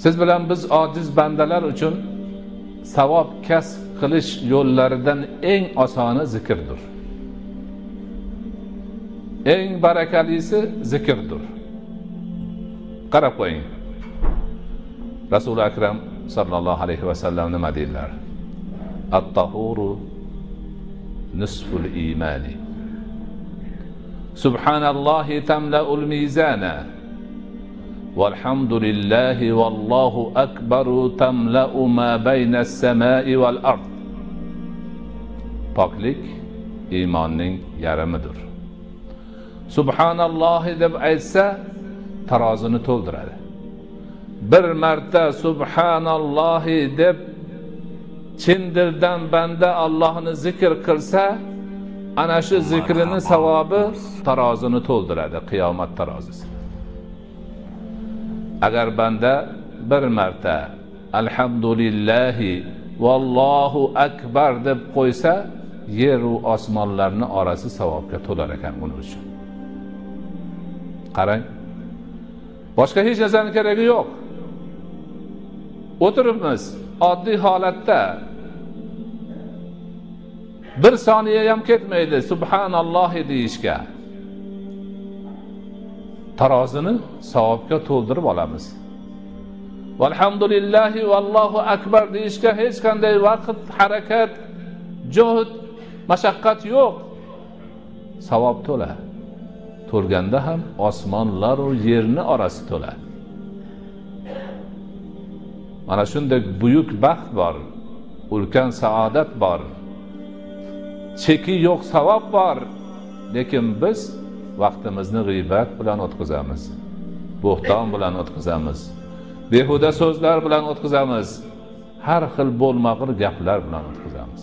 Siz bilan biz ojiz bandalar uchun savob kasb qilish yo'llaridan eng osoni zikrdir. Eng barakalisi zikrdir. Qarab qo'ying. Rasuli Akram sallallohu alayhi va sallam nima deydilar? At-tahuru nisful imani. Subhanallohi tamla'ul mizana. Walhamdulillahi wallohu akbaru tamla'u ma bayna as-sama'i wal ard. Poklik iymonning yarmidir. Subhanallohi deb aytsa tarozini to'ldiradi. Bir marta subhanallohi deb chin dildan banda Allohni zikr qilsa, ana shu zikrini savobi tarozini to'ldiradi, qiyomat tarozisi. Agar banda bir marta alhamdulillahi vallohu akbar deb qo'ysa, yer va osmonlarning orasi savobga to'lar ekan uning uchun. Qarang. Boshqa hech narsaning keragi yo'q. O'tiribmiz oddiy holatda. Bir soniya ham ketmaydi subhanallohi deyishga. Tarozini savobga to'ldirib olamiz. Valhamdulillahi vallohu akbar deyishga hech qanday vaqt, harakat, juhd, mashaqqat yo'q. Savob to'la. To'lganda ham osmonlar va yerni orasi to'la. Mana shunday buyuk baxt bor, ulkan saodat bor. Cheki yo'q savob bor, lekin biz vaqtimizni g'iybat bilan o'tkazamiz, bo'xton bilan o'tkazamiz, behuda so'zlar bilan o'tkazamiz, har xil bo'lmag'ur gaplar bilan o'tkazamiz.